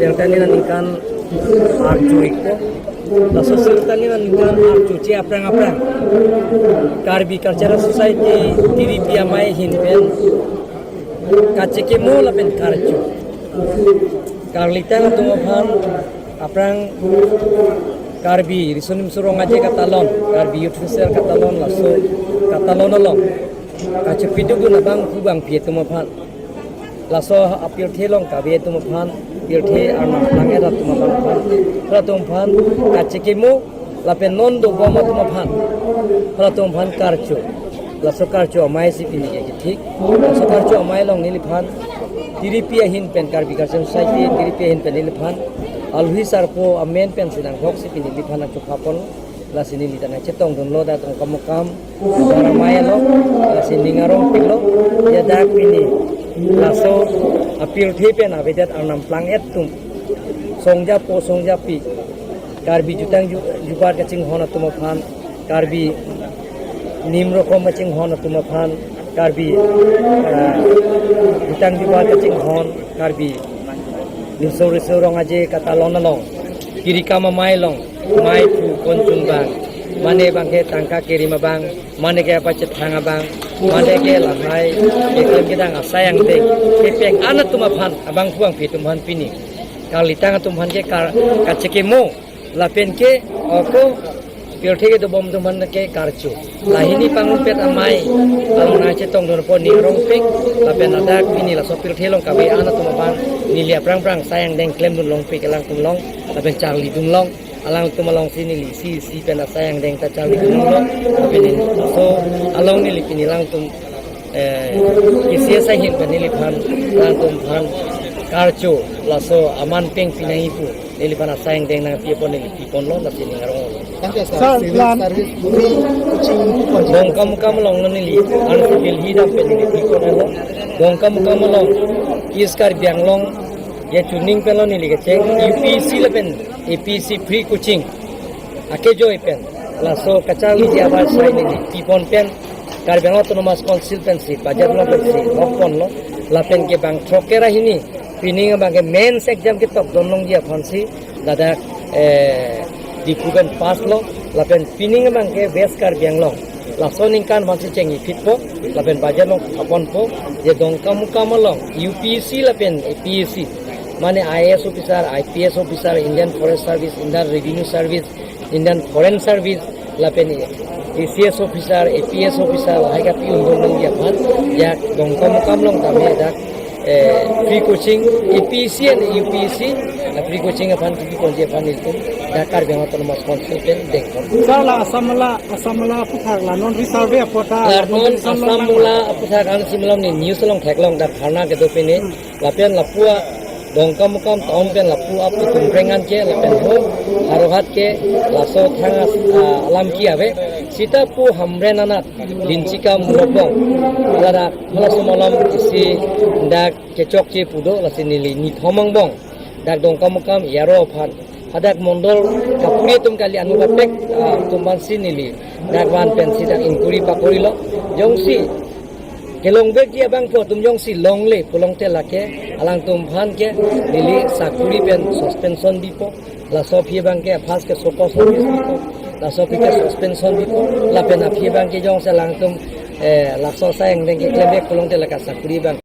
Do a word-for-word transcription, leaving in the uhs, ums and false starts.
Sirta nina ningkan arju ikpo. Laso sirta nina ningkan arju che aphrang aphrang Karbi Cultural Society Tiripi Amei ahin pen kachekimo lapen karcho. Karlitang atum aphan aphrang Karbi Riso Nimso Rong Aje katalon, Karbi Youth Festival katalon, laso katalon along kachepiduk dun abangphu bangphi atum aphan, laso apirthe along kave atum aphan, pirthe arnam plang-et atum aphan, halatum aphan kachekimo lapen non dobom atum aphan, halatum aphan karcho. Laso karcho amei si pini ke kethik. Laso karcho amei along neliphan Tiripi ahin pen, Karbi Cultural Society Tiripi ahin pen neliphan alhi sarpo amen pensi nangkok si pini neliphan nangchokha pon. Lasi neli ta nangchetong dunlo dak Dongkamukam abar amei along, lasi ning arongpiklo, ya dak pini laso apirthe pen avedet arnam plang-et atum, songjapo songjapi, Karbi jutang ju-, jubat kachinghon atum aphan, Karbi nim rokom kachinghon atum aphan, Karbi, eh, jutang jubat kachinghon, Karbi Nimso Riso Rong Aje katalon along, kiri kam amei along, mei thu konchun bang, mane bangke tangka kerim abang, mane ke apa chethang abang, mane ke lahai keklem kedang asai angdeng kepeng an atum aphan, abangphu bangphi atum aphan pini karlitang atum aphan ke kar-, kachekimo lapen ke ako pirthe kedobom atum aphan ke karcho. Lahini pangrumpet amei along nangchetong dunpo ning arongpik, lapen ladak pini laso pirthe along kave an atum aphan neli aphrang aphrang asai angdeng klem dun longpik alangtum along, lapen charli dun long, alangtum along si neli isi isi pen asai angdeng ta charli dun long, lapen neli laso along neli pini alangtum, eh, K C S ahin pen neliphan, alangtum aphan karcho, laso aman peng pinangji pu neliphan asai angdeng nangpi apot neli pi ponlo, lasi ning arong. Thank you, sir. Sir, civil plan service free coaching pu ponji. Dongkamukam along lo neli, arnisi Delhi dam pen neli pi ponlo. Dongkamukam along, East Karbi Anglong, ya chuning pen lo neli kecheng, U P S C lapen A P S C free coaching akejoi pen, laso kacharliji abar asai neli pi pon pen, Karbi Anglong Autonomous Council pensi, budget along pensi, nok ponlo, lapen ke bang throkkre hini, pining abangke mains exam ketok dun longji aphansi, ladak, eh, Diphu pen pass lo, lapen pining abangke West Karbi Anglong, laso aningkan aphansi chengji phitpo, lapen budget along aponpo, je Dongkamukam along, U P S C lapen A P S C, mane I A S officer, I P S officer, Indian Forest Service, Indian Revenue Service, Indian Foreign Service, lapen A C S officer, A P S officer, lahai kapi un dun longji aphan, ya Dongkamukam along tame dak, eh, free coaching, A P S C and U P S C, eh, free coaching aphan kipi ponji aphan nelitum, dak Karbi Anglong Autonomous Council pen dengpon. Sir, la Assam Mala, Assam Mala aphuthak la non reserve apota, la non competition Assam long Mala aphuthak an si malom ne news along theklong, dak dharna kedo pine. Hmm. Lapen lapu a Dongkamukam town pen lapu apu Tumpreng an ke, lapen ho Howraghat ke, laso thang as-, ah, alam ki ave. Sita pu Hamren anat, Linchikam Murokbong, ladak halaso malom isi dak kechokche pu do, lasi neli nithom angbong dak Dongkamukam aro aphan, hadak mondol kapuri atum kali, anu kaprek, ah, atum aphansi neli dak van pensi dak inquiry pakorilo. Jongsi kelongbekji abangphu atum jongsi longle pulongte lake alangtum aphan ke neli sakuri pen suspension bipo. Laso aphi abangke first ke show cause notice bipo. Laso aphi ke suspension bipo. Lapen aphi abangke jongsi alangtum, eh, laso asai angdeng keklembek pulongte lake sakuri abang